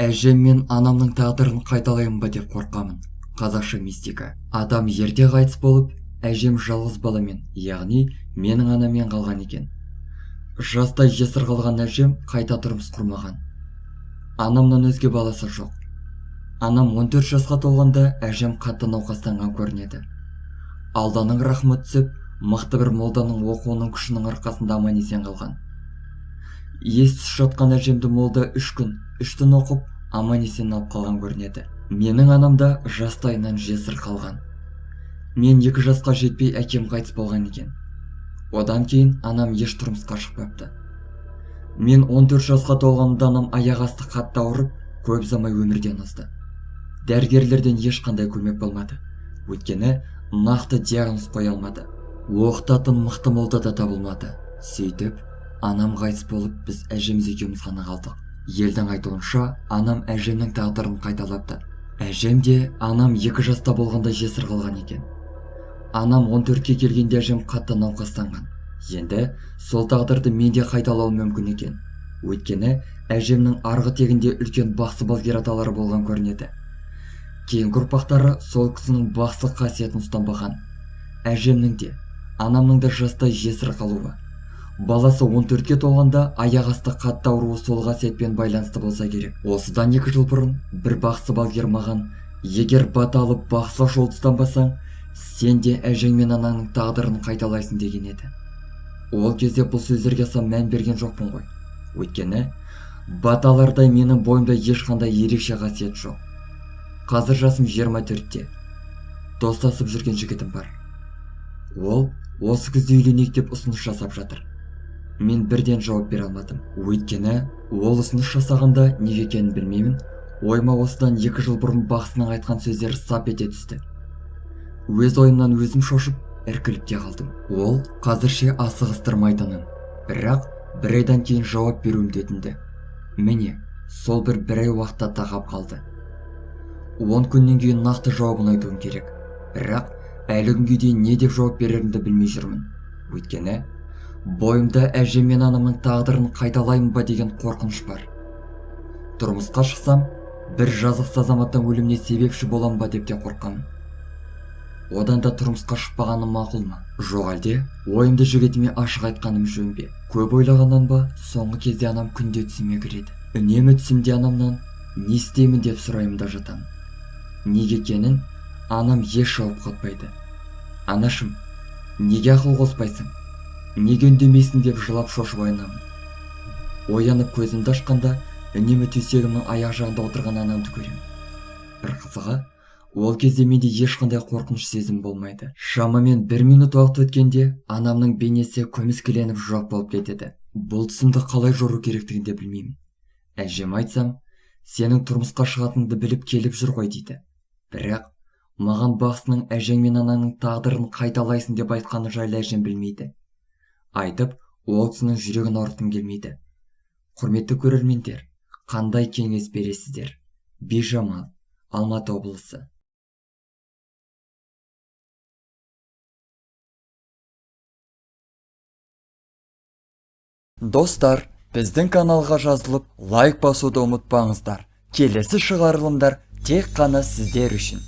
Әжем мен анамның тағдырын қайталаймын ба деп қорқамын. Қазақша мистика. Атам ерте қайтыс болып, әжем жалғыз баламен, яғни менің анаммен қалған екен. Жастай жесір қалған әжем қайта тұрмыс құрмаған. Анамнан өзге баласы жоқ. Анам 14 жасқа толғанда әжем қатты науқастанған көрінеді. Алланың рахмы түсіп, мықты бір молданың оқуының күшінің арқасында аман есен қалған. Ес түсіп жатқан әжемді молда 3 күн, 3 түн оқып, аман есен алып қалған көрінеді. Менің анам да жастайынан жесір қалған. Мен 2 жасқа жетпей әкем қайтыс болған екен. Одан кейін анам еш тұрмысқа шықпапты. Мен 14 жасқа толғанымда анам аяқ асты қатты ауырып, көп ұзамай өмірден озды. Дәрігерлерден ешқандай көмек болмады. Өйткені нақты диагноз қоя алмады. Оқытатын мықты молда да табылмады. Сөйтіп, анам қайтыс болып, біз әжеміз екеуміз ғана қалдық. Елдің айтуынша, анам әжемнің тағдырын қайталапты. Әжем де анам 2 жаста болғанда жесір қалған екен. Анам 14-ке келгенде әжем қатты науқастанған. Енді сол тағдырды мен де қайталауым мүмкін екен. Өйткені әжемнің арғы тегінде үлкен бақсы балгер аталары болған көрінеді. Кейінгі ұрпақтары сол кісінің бақсылық қасиетін ұстанбаған. Әжемнің де, анамның да жастай жесір қалуы. Баласы 14-ке толғанда аяқ асты қатты ауруы сол қасиетпен байланысты болса керек. Осыдан 2 жыл бұрын бір бақсы балгер маған, егер бата алып бақсылық жолды ұстанбасаң, сен де әжең мен анаңның тағдырын қайталайсың деген еді. Ол кезде бұл сөздерге аса мән берген жоқпын ғой. Өйткені баталардай менің бойымда ешқандай ерекше қасиет жоқ. Қазір жасым 24-те. Достасып жүрген жігітім бар. Ол осы күзде үйленейік деп ұсыныс жасап жатыр. Мен бірден жауап бере алмадым. Өйткені ол ұсыныс жасағанда неге екенін білмеймін. Ойыма осыдан 2 жыл бұрын бақсының айтқан сөздері сап ете түсті. Өз ойымнан өзім шошып, іркіліп те қалдым. Ол қазірше асығыстырмайтынын, бірақ бір айдан кейін жауап беруімді өтінді. Міне, сол бір ай уақытта тақап қалды. 10 күннен кейін нақты жауабын айтуым керек. Бірақ әлі күнге дейін не деп жауап берерімді білмей жүрмін. Өйткені бойымда әжем мен анамның тағдырын қайталаймын ба деген қорқыныш бар. Тұрмысқа шықсам, бір жазықсыз азаматтың өліміне себепші болам ба деп те қорқамын. Одан да тұрмысқа шықпағаным мақұл ма? Жоқ әлде ойымды жігітіме ашық айтқаным жөн бе? Көп ойлағаннан ба, соңғы кезде анам күнде түсіме кіреді. Үнемі түсімде анамнан не істеймін деп сұраймын да жатамын. Неге екенін анам еш жауап қатпайды. Анашым, неге ақыл қоспайсың? Неге үндемейсің деп жылап шошып оянамын. Оянып көзімді ашқанда үнемі төсегімнің аяқ жағында отырған анамды көремін. Бір қызығы, ол кезде менде ешқандай қорқыныш сезім болмайды. Шамамен 1 минут уақыт өткенде анамның бейнесі көмескіленіп жоқ болып кетеді. Бұл түсімді қалай жору керектігін де білмеймін. Әжем айтсам, сенің тұрмысқа шығатыныңды біліп келіп жүр ғой дейді. Бірақ маған бақсының әжең мен анаңның тағдырын қайталайсың деп айтқаны жайлы әжем білмейді. Айтып, ол кісінің жүрегін ауыртқым келмейді. Құрметті көрермендер, қандай кеңес бересіздер? Бижамал, Алматы облысы. Достар, біздің каналға жазылып, лайк басуды ұмытпаңыздар. Келесі шығарылымдар тек қана сіздер үшін.